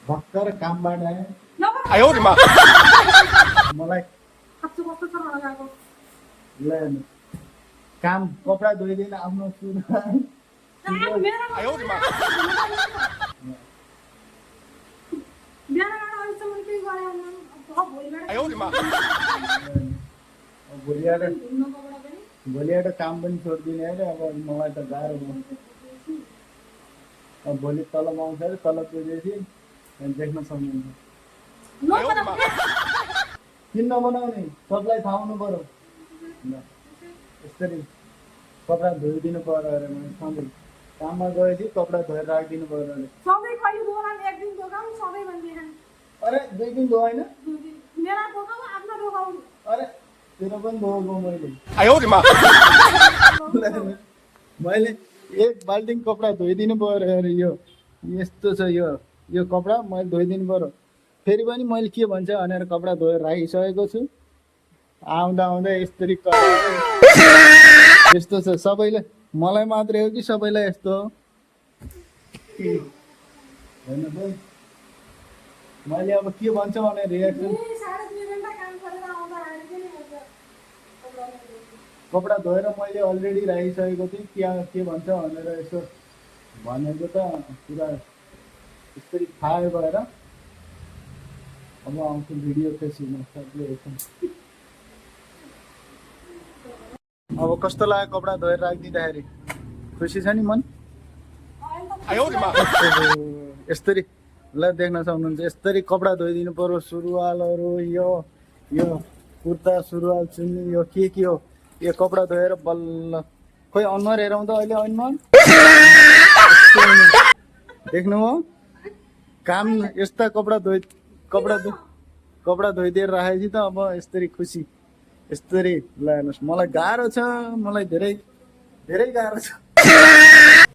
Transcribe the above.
भर्खर कामबाट आएँ मलाई ल काम कपडा धोइदिन आफ्नो सुरुवाल भोलिबाट काम पनि छोडिदिने अरे अब मलाई त गाह्रो भयो अब भोलि तलब आउँछ अरे तलब पुगेपछि देख्न सक्नुहुन्छ किन नबनाउने सबलाई थाहा हुनु पर्यो ल यसरी कपडा धोइदिनु पर्यो अरे मैले सधैँ काममा गएपछि कपडा धोएर राखिदिनु पर्यो अरे अरे 2 दिन धोएन अरे तेरो पनि धोएको मैले मैले 1 बाल्टी कपडा धोइदिनु पर्यो अरे यो यस्तो छ यो कपडा मैले धोइदिनु पर्यो फेरि पनि मैले के भन्छ भनेर कपडा धोएर राखिसकेको छु आउँदा आउँदा यसरी यस्तो छ सबैले मलाई मात्रै हो कि सबैलाई यस्तो हो होइन भाइ मैले अब के भन्छ भने रियाक्सन कपडा धोएर मैले अलरेडी राखिसकेको थिएँ के भन्छ भनेर यसो भनेको त पुरा यसरी थाहा भएर अब आउँछ भिडियो फेसबुकमा सबले हेर्छन् अब कस्तो लाग्यो कपडा धोएर राखिदिँदाखेरि खुसी छ नि मन यसरी ल देख्न सक्नुहुन्छ यसरी कपडा धोइदिनु पर्यो सुरुवालहरू यो कुर्ता सुरुवाल चुन्नी यो के हो यो कपडा धोएर बल्ल खोइ अनुहार हेरौँ त अहिले अनुहार देख्नुभयो काम यस्ता कपडा धोइदिएर राखेपछि त अब यसरी खुसी यसरी ल हेर्नुहोस् मलाई गाह्रो छ मलाई धेरै गाह्रो छ